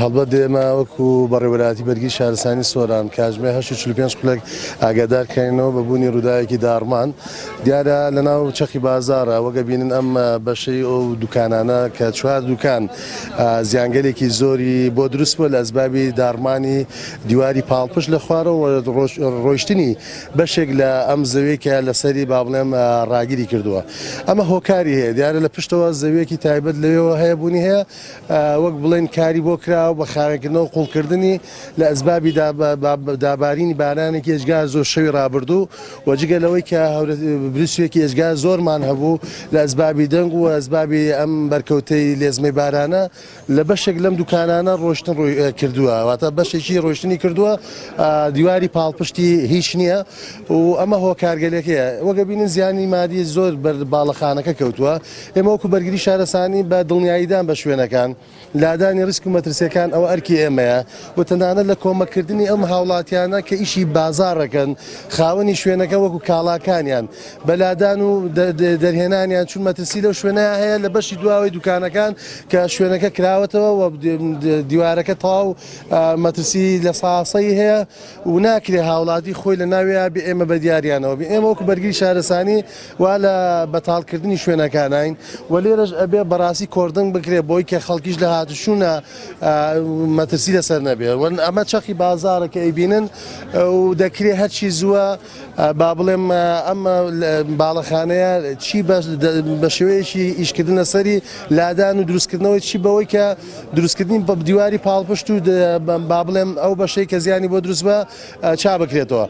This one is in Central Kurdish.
هەڵبەت ئێمە وەکو بەڕێوەبەرایەتی بەرگری شارستانی سۆران کاتژمێر 8:45 خولەک ئاگادار کراینەوە بە بوونی ڕووداوێکی داڕمان دیارە لەناو چەقی بازاڕە وەک ئەبینن ئەم بەشەی ئەو دوکانانە کە چوار دوکان زیانگەلێکی زۆری بۆ دروست بووە لە ئەسبابی داڕمانی دیواری پاڵپشت لە خوارەوە ڕۆیشتنی بەشێک لە ئەم زەویەی کە لەسەری با بڵێم ڕاگری کردووە ئەمە هۆکاری هەیە دیارە لە پشتەوە زەویەکی تایبەت لەوێوە هەیە بوونی هەیە وەک بڵێن کاری بۆ کراوە بە خاوێنکردنەوە قوڵکردنی لە ئەسبابی دابارینی بارانێکی ئێجگار زۆر شەوی ڕابردوو و جگە لەوەی کە بریسوێکی ئێجگار زۆرمان هەبوو لە ئەسبابی دەنگ و ئەسبابی ئەم بەرکەوتەی لێزمەی بارانە لە بەشێک لەم دوکانانە ڕۆشتن ڕووی کردووە واتە بەشێکی ڕۆشتنی کردووە دیواری پاڵپشتی هیچ نییە و ئەمە هۆکارگەلێکەیە وەگە بینن زیانی مادی زۆر بەر باڵەخانەکە کەوتووە ئێمە وەکو بەرگری شارستانی بە دڵنیاییدان بە شوێنەکان لادانی ڕیسک و مەترسیەکان ئەوە ئەرکی ئێمەیە و تەنانەت لە کۆمەککردنی ئەم هاوڵاتیانە کە ئیشی بازاڕەکەن خاوەنی شوێنەکە وەکو کاڵاکانیان بە لادان و دەرهێنانیان چون مەترسی لەو شوێنەیە هەیە لە بەشی دواوەی دوکانەکان کە شوێنەکە کراوەتەوە و دیوارەکە تەواو مەترسی لە ساسەی هەیە و ناکرێ هاوڵاتی خۆی لە ناویا بێ ئێمە بە دیاریانەوە بێ ئێمە وەکو بەرگری شارستانی وا لە بەتاڵکردنی شوێنەکانین و لێرەش ئەبێ بەڕاستی کۆردنگ بکرێ بۆی کە خەڵکیش لە هاتوچوونە مەترسی لەسەر نەبێ وەن ئەمە چەقی بازارە کە ئەیبینن و دەکرێ هەرچی زووە با بڵێم ئەم باڵەخانەیە چی بە شێوەیەکی ئیشکردن لەسەری لادان و دروستکردنەوەی چی بەوەی کە دروستکردنی دیواری پاڵپشت و با بڵێم ئەو بەشەی کە زیانی بۆ دروست بە چا بکرێتەوە.